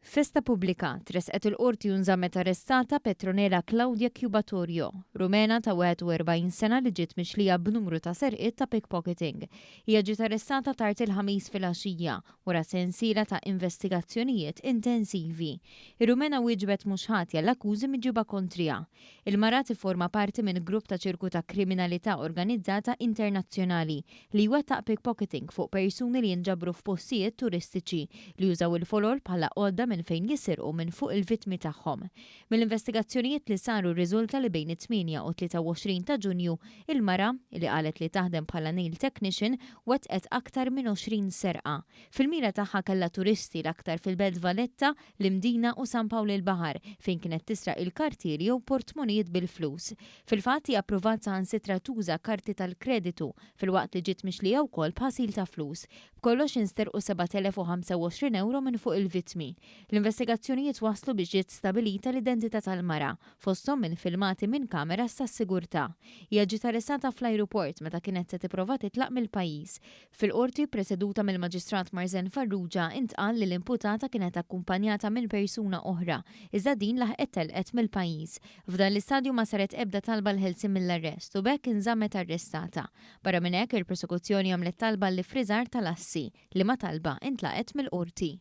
F'festa pubblika, tressqet il-Qorti u nżammet arrestata Petronela Claudia Cubatorio, Rumena ta' 41 sena li ġiet mixlija b'numru ta' serqiet ta' pickpocketing. Hija ġiet arrestata tard il-Ħamis filgħaxija, wara sensiela ta' investigazzjonijiet intensivi. Ir-Rumena wieġbet mhux ħatja għall-akkużi miġjuba kontriha. Il-mara tifforma parti minn grupp ta' ċirku ta' kriminalità organizzata internazzjonali li jwettaq pickpocketing fuq persuni li jinġabru f'postijiet turistiċi li jużaw il-folol bħala għodda minn fejn jisirqu minn fuq il-vittmi tagħhom. Mill-investigazzjonijiet li saru rriżulta li bejn it-8 u 23 ta' Ġunju, il-mara, li qalet li taħdem bħala nail technician, wettqet aktar minn 20 serqa. Fil-mira tagħha kellha turisti l-aktar fil-Belt Valletta, l-Imdina u San Pawl il-Baħar fejn kienet tisraq il-kartieri jew portmonijiet bil-flus. Fil-fatt hija ppruvat saħansitra tuża karti tal-kreditu filwaqt li ġiet mixlija wkoll b'ħasil ta' flus. B'kollox insterqu 7,025 ewro minn fuq il-vittmi. L-investigazzjonijiet wasslu biex ġiet stabilita l-identità tal-mara, fosthom minn filmati minn kameras tas-sigurtà. Hija ġiet arrestata fl-ajruport meta kienet se tipprova titlaq mill-pajjiż. Fil-Qorti, preseduta mill-Maġistrat Marzen Farrugia, intqal li l-imputata kienet akkumpanjata minn persuna oħra, iżda din laħqet telqet mill-pajjiż. F'dan l-istadju ma saret ebda talba għall-ħelsien mill-arrest u b'hekk inżammet arrestata. Barra minn hekk, il-prosekuzzjoni għamlet talba għall-iffriżar tal-assi, liema talba intlaqgħet mill-Qorti.